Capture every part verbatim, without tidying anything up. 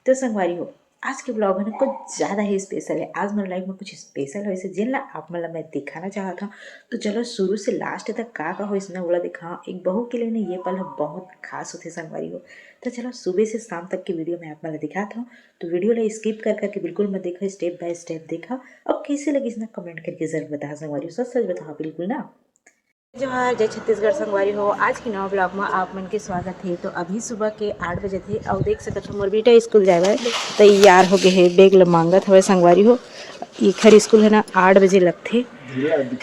तो संगवारी हो, आज के ब्लॉग है ना कुछ ज़्यादा ही स्पेशल है। आज मोर लाइफ में कुछ स्पेशल होइस हे, जेन ला आप मन ला मैं दिखाना चाहत हूँ। तो चलो शुरू से लास्ट तक का का होइस ना, ओला दिखाओ। एक बहू के लिए ना ये पल ह बहुत खास होथे संगवारी हो। तो चलो सुबह से शाम तक की वीडियो मैं आप मन ला दिखात हूँ। तो वीडियो ला स्किप कर करके बिल्कुल मत देखा, स्टेप बाय स्टेप देखा। और कैसे लगिस ना कमेंट करके जरूर बता संगवारी हो, सच सच बता बिल्कुल ना। जोहार, जय छत्तीसगढ़ संगवारी हो। आज के नवा ब्लॉग में आप मन के स्वागत है। तो अभी सुबह के आठ बजे थे और देख सकत हो मोर बेटा स्कूल जाए बर तैयार हो गए है, बैग ल मांगत हवे संगवारी हो। एखर स्कूल है ना आठ बजे लगथे।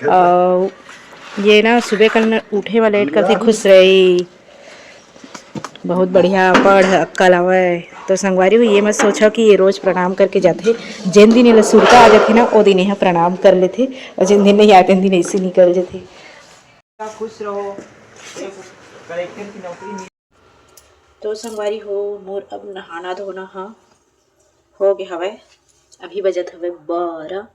और ये ना सुबह कल न उठे वाला लेट करथे, खुश रही। बहुत बढ़िया पढ़ अक्कल आवय। तो संगवारी हो, ये मत सोचो कि ये रोज प्रणाम करके जाथे। जेन दिन एला सुरता आ जाथे ना, ओ दिन यह प्रणाम कर लेथे, और जेन दिन नहीं आए तेन दिन ऐसे निकल जाथे। खुश रहो। कलेक्टर की नौकरी मिल- तो संगवारी हो, मोर अब नहाना धोना हा हो गे हवय। अभी बजत हवय बारह।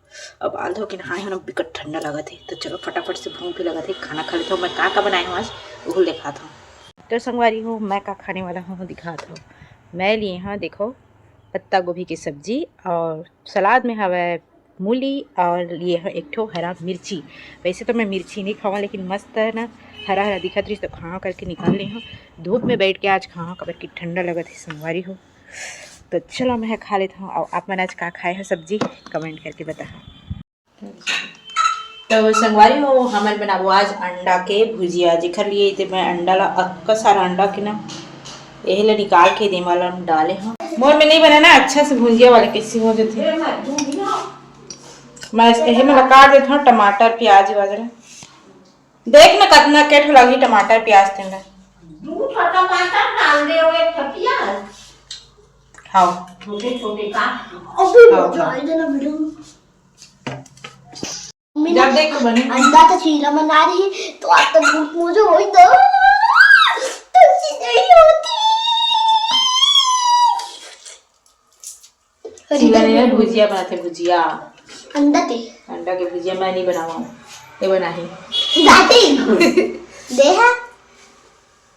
अब आल धो के नहाए हो ना, बिकट ठंडा लगत हे। तो चलो फटाफट से भूख भी लगत हे, खाना खा लेथव। मैं का का बनाए हूँ आज, ओहू दिखात हूँ। तो संगवारी हो, मैं का खाने वाला हूँ दिखात हूँ। मैं लिए हूँ, देखो, पत्ता गोभी की सब्जी और सलाद में हवय मूली और लिए हूँ एक ठो हरा मिर्ची। वैसे तो मैं मिर्ची नहीं खावा, लेकिन मस्त है ना, हरा हरा दिखत रही तो खावा करके निकाल ले हूँ। धूप में बैठ के आज खावा, काबर कि ठंडा लगत हे संगवारी हो। तो चलो मैं खा लेता हूँ। और आप मन आज का खाए हो सब्जी, कमेंट करके बताओ। तो संगवारी हो, हमन बनाबो आज अंडा के भुजिया। जेखर लिए ते मैं अंडा ला, अक्का सारा अंडा के ना, यही ला निकाल के दे वाला डाले हूँ। मोर में नहीं बना ना अच्छा से भुजिया वाले, कैसे हो जाते। मैं यही में काट देता हूँ टमाटर प्याज वगैरह। देख ना कतना के ठो लगही टमाटर प्याज तेला। दू ठो टमाटर डाल दे, एक ठो प्याज। हाँ। छोटे छोटे काट। अबे हाँ। जाए देना वीडियो। मम्मी जब ना देख तो बने। अंडा तो चीला बना रही, तो आज तो भूख मुझे होई तो। तो चीज नहीं होती। चीला नहीं है, भुजिया बनाते, भुजिया। अंडा के। अंडा के भुजिया मैं नहीं बनावा, ये बनाही। दादी, देहा।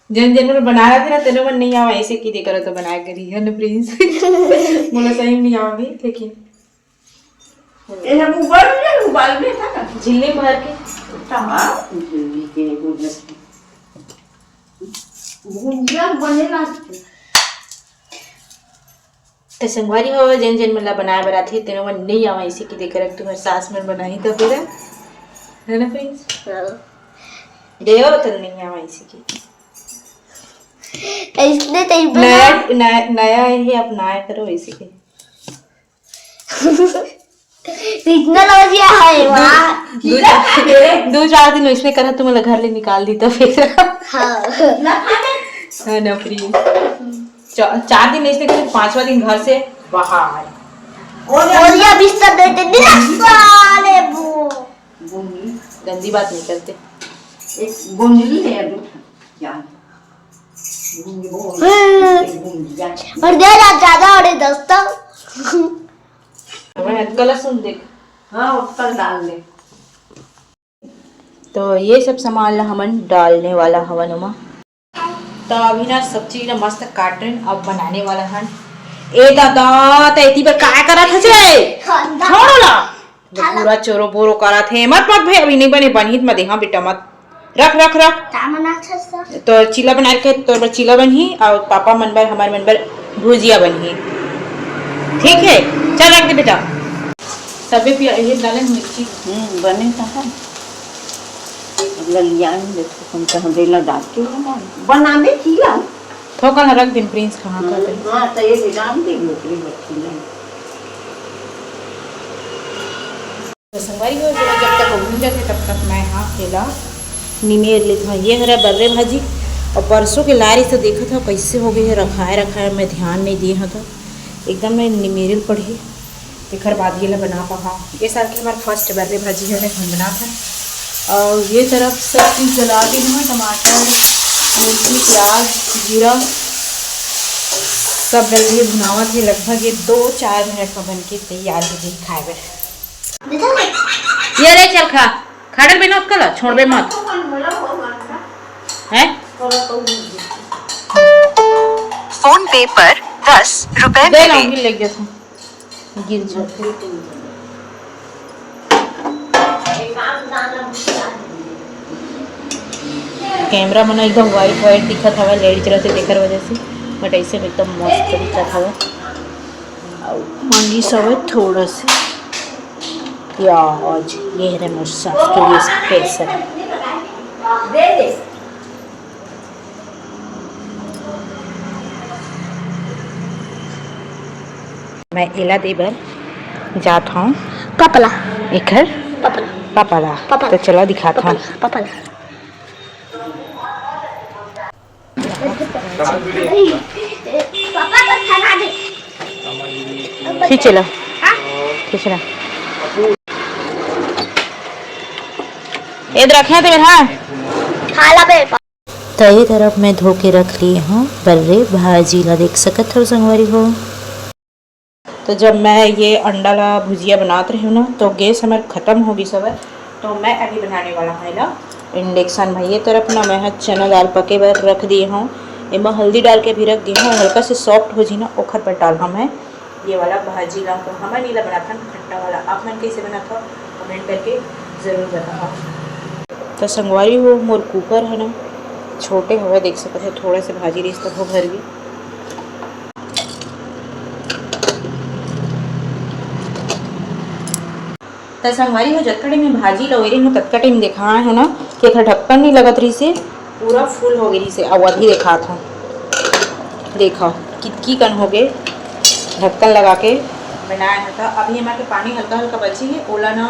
जन जन मन बना रहा थे ना, तेनो मन नहीं आवा, ऐसे की दे करो तो बनाए करी है ना प्रिंस। बोला सही में नहीं आवा भी, लेकिन ये सब उबाल ले, उबाल ले था ना। झिल्ली भर के। हाँ, झिल्ली के गुड़ रख के। भुजिया बने ना। तो संगवारी हो, जेन जेन मन ला बनाए बर आथे, तेनो मन नहीं आवा, इसी की देख रख तुम्हारे सास मन बनाही तो फिर, है ना प्रिंस? हाँ। गयो तो नहीं आवा इसी की। इसने तो ही बना। नया, नया, नया ही अपनाया करो इसी की। इतना लौजिया है, वाह। दो, दो चार दिन वैसने करा, तुम लोग घर ले निकाल दी तो फिर। हाँ। है ना प्रिंस? चा-, चार दिन वैसने करे, पांचवा दिन घर से बाहर। और लौजिया बिस्तर दे दे, निकल साले वो। गंदी बात नहीं करते। एक गोंदली है, दो ठन। जान। हाँ। और दे ना ज्यादा और दस्ता। मैं अटकल सुन देख। हाँ, अटकल डाल दे। तो ये सब सामान ला हमन डालने वाला हवन ओमा। तो अभी ना सब चीज ना मस्त काट रहे, अब बनाने वाला हन। ए दादा, तो एती बर काय करत हस रे? छोड़ो ना। पूरा चोरो बोरो करत हे। मत, मत भाई, अभी नहीं बने, बनही त मत दे। हाँ बेटा, मत। रख, रख, रख। का बनात हस? तो चीला बना के तोर बर चीला बनही और पापा मन बर, हमर मन बर भुजिया बनही। ठीक है, चल रख दे बेटा। तबे पिया, ये डाले मिर्ची। हम्म, बने कहाँ? अब ललिया में देखो, हम तो हम रेला डाल के बना। बना दे चीला। थोकन रख दिन प्रिंस कहाँ का हम्म, हाँ, तो ये डाल दे, नौकरी बच्ची ना। तो संगवारी हो, जेला जब तक भून जाथे, तब तक मैं हा एला निमेर लेत हव। ये हरा बर्रे भाजी, और परसों के लारी से देखत हव, कैसे हो गए हे, रखाए रखाए, मैं ध्यान नहीं दिए हव, तो एकदम मैं निमेरे ल पड़ही। एकर बाद ये ला बना पाहा। ये साल के हमार फर्स्ट बर्रे भाजी हरे, हम बनात हन। और ये तरफ सब चीज जला दे हन, टमाटर, मिर्ची, प्याज, जीरा सब डल के भुनावत हे। लगभग ये दो चार मिनट में बन के तैयार हो जाही खाए बर। देखा? ये ले चल खा, खा डर बिना अक्कल, छोड़बे मत। हैं? फोन पे पर दस रुपए दे मिले। लाऊंगी, ले गया था, गिर जा। कैमरा मन एकदम व्हाइट व्हाइट दिखत हवय, लाइट जलत हे तेकर वजह से, बट ऐसे में एकदम मस्त दिखत हवय। अउ मंगी सब है थोड़ा से प्याज, ये है मोर सास के लिए स्पेशल। मैं एला दे बर जात हूँ। पापा ला। एखर पापा ला। पापा ला। पापा तो ला। चला दिखात हूँ। पापा ला। पापा ला। पापा को खाना दे। खींच ला। हाँ? खींच ला। ये रखे थे, हाँ। खा ला बे। त ये तरफ मैं धो के रख लिए हूँ बर्रे भाजी ला, देख सकत हो संगवारी हो। तो जब मैं ये अंडा ला भुजिया बनात रही हूँ ना, तो गैस हमार खत्म हो गई सबर। तो मैं अभी बनाने वाला हूँ एला इंडक्शन में। ये तरफ ना मैं ह चना दाल पके बर रख दिए हूँ, एमा हल्दी डाल के भी रख दिए हूँ, हल्का से सॉफ्ट हो जी ना, ओखर पर डाल हूँ मैं ये वाला भाजी ला। तो हमन एला बनाथन खट्टा वाला, आप मन कैसे बनाथव, कमेंट करके जरूर बताओ। तो संगवारी हो, मोर कुकर है ना, छोटे हवे, देख सकत हो, थोड़ा से भाजी रहिस तभो भर गे। त संगवारी हो, जतका टाइम में भाजी लवई रही हूँ, ततका टाइम देखाए हो ना कि एकर ढक्कन नहीं लगत रही से, पूरा फुल हो गई रही से। अब अभी देखात हूँ, देखो कितकी कन हो गए ढक्कन लगा के बनाए हो। त अभी हमारे पानी हल्का हल्का बची है, ओला ना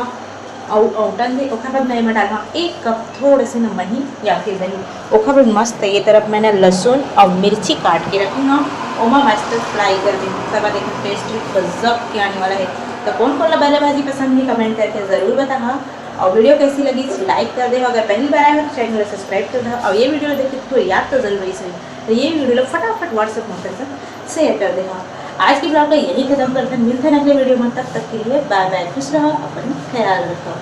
अउ औटन दे, ओकर बाद मैं एमा डालहूँ एक कप थोड़े से न मही या फिर दही। ओकर बाद मस्त ये तरफ मैंने लहसुन अउ मिर्ची काट के रखी हूँ, ओमा मस्त फ्राई कर दी। ओकर बाद एक टेस्ट भी गजब के आने वाला है। तो कौन कौन ला बर्रे भाजी पसंद है, कमेंट करके जरूर बताहा। और वीडियो कैसी लगी, लाइक कर दे, अगर पहली बार आए हो तो चैनल को सब्सक्राइब कर दो, और ये वीडियो देखे तो याद तो जरूर रही सही, तो ये वीडियो ला फटाफट WhatsApp नंबर पर शेयर कर देना। आज की ब्लॉग का यही खत्म करते हैं, मिलते हैं अगले वीडियो में, तब तक के लिए बाय बाय, खुश रहो, अपन ख्याल रखो।